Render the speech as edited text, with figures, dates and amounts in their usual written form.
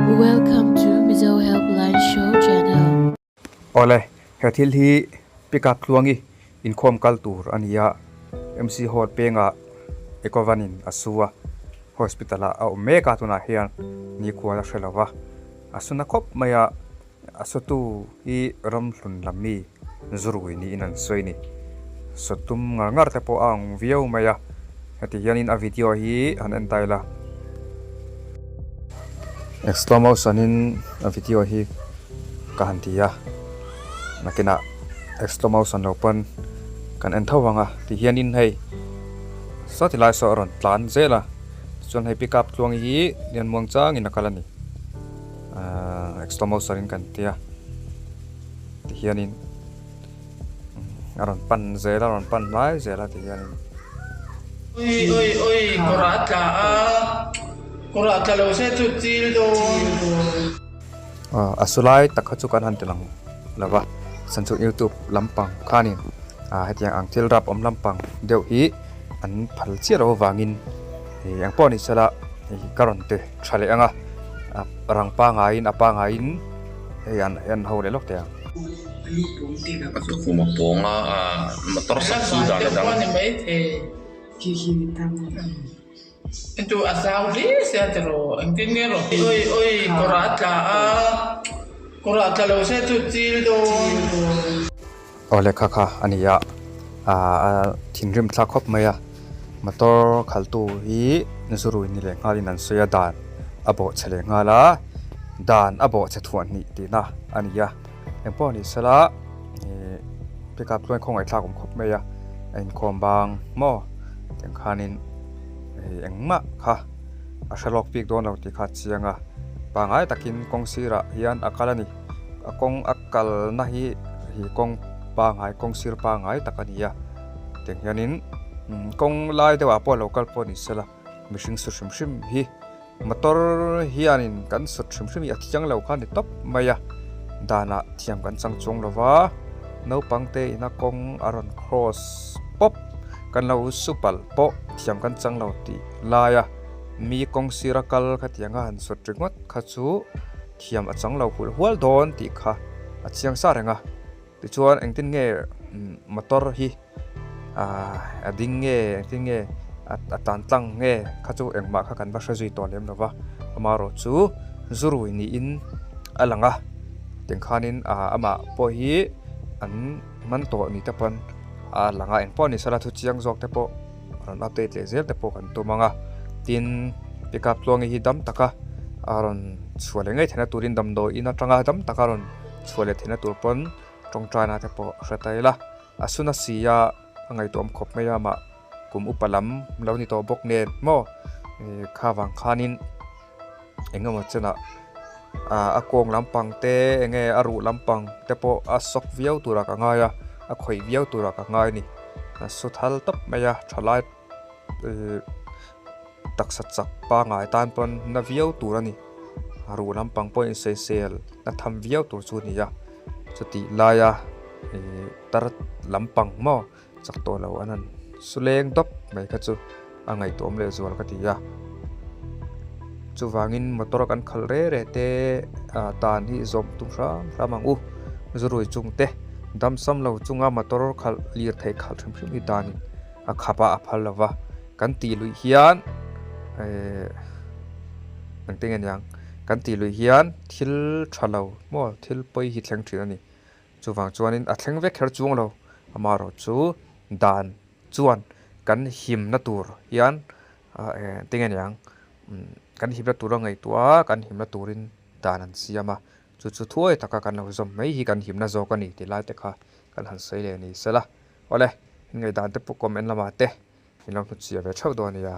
Welcome to Mizo Helpline Show channel. Awle, he thil hi pick up tluangi inkhawm kal tur a ni a, MC Hall pengah Ecovan in a su a, hospital ah a awm mek a tunah hian nikhua la hre lo va, a su na khawp mai a, a sutu hi ramhlun lam mi zurui niin an sawi a ni. Sawtum ngar ngar te pawh a ang viau mai a, heti hianin a video hi han en ta ila. Slow motion in a video hi ka han ti a, nakinah slow motion lo pawn kan en tho vang a, ti hianin hei saw ti lai saw a rawn tlan zel a, tichuan hei pickup tluang hi lian muang changin a kal a ni. Ahh slow motion in kan tia ti hianin a rawn pan zel a rawn pan hlai zel a ti hianin. Oi oi oi kawr ah tla a kawr ah tla lo se chu chil dawn. Aw a su lai tak kha chu kan han ti lang lo va chhan chu youtube lampang khanin ah hetiang ang thil rap awm lampang deuh hi an phal chiah loh avangin ih eng pawh ni sela hei ka rawn ti tha leh ang a rang pangaiin a pangaiin hei an en ho leh lawk teh ang. A tukhum a pawng a motor sak chu dan a dang. Chu a zau hle sia tiraw engtin nge rawn ti oi oi kawr ah tla a kawr ah tla lo se chu chil dawn. Aw lehkha kha a ni a, a thinrim thlak khawp mai a, motor khaltu hi zurui ni leh nghalin an sawi a, dan a bawh chhe leh nghal a, dan a bawh chhe thuah hnih tihna a ni a, engpawh ni sela ih pickup chuan khawngaih thlak awm khawp mai a, a inkhawm bang maw tiang khanin ih engmah kha a hre lawk bik dawn lo tih kha a chiang a, pangngai takin kawng sirah hian a kal a ni. A kawng a kalna hi hi kawng pangai kawng sir pangai tak a ni a tiang hianin kawng lai deuhah pawh lo kal pawh ni sela mihring su hrim hrim hi motor hianin kan sut hrim hrim hi a thiang lo kha a ni tawp mai a danah thiam kan chang chuang lo va naupang te ina kawng a rawn cross pawp kan lo su palh pawh thiam kan chang lo tih laia mi kawng sira kal khatianga han sut ringawt kha chu. Thiam a chang lo hulh hual dawn tih kha a chiang sa reng a, tichuan engtin nge motor hi a ding nge engtin nge a tan tlang nge kha chu engmah kha kan va hre zui tawh lem lo va, amaherawh chu zurui niin a lang a, tiang khanin amah pawh hi an man tawh ni te pawn a lang a, engpawh ni sela thu chiang zawk te pawh rawn update leh zel te pawh kan tum ang a tin pickup tluangi hi dam taka a rawn chhuah leh ngei theihna turin damdawiin atanga dam taka rawn chhuah leh theihna tur pawn tawngtaina te pawh hre ta ila a sun a si a a ngaihtuahawm khawp mai a mah kum upa lam lo ni tawh bawk nen maw ih kha vang khanin eng emaw chenah ah a kawng lampang te eng nge a ruh lampang te pawh a sawk viau turah ka ngai a a khawih viau turah ka ngai a ni a su thal tawp mai a thalai ihh taksa chak pangai tan pawn na viau tur a ni a ruh lampang pawh insawisel na tham viau tur chu a ni a chutih laia ihh tar lampang maw chak tawh lo an han su leng dawp mai kha chu a ngaihtuahawm leh zual ka ti a chuvangin motor kan khalh re re te ah tan hi zawm tum hram hram ang u zurui chung te damsam lo chunga motor khalh lirthei khalh hrim hrim hi dan a khap a a phal lo va kan tih luih hian ehh engtin nge niang kan tih luih hian thil tha lo maw thil pawi hi thleng thin a ni. Chuvang chuanin a thleng vek kher chuang lo, amaherawh chu dan chuan kan himna tur hian tinge niang kan himna tur a ngaihtuah a, kan himna turin dan an siam a, chu chu thuai taka kan lo zawm mai hi kan himna zawk a ni tih lai te kha kan han sawi leh ni sela. Awle, in ngaihdan te pawh comment lamah te in lo hmu chiah ve theuh dawn a nia.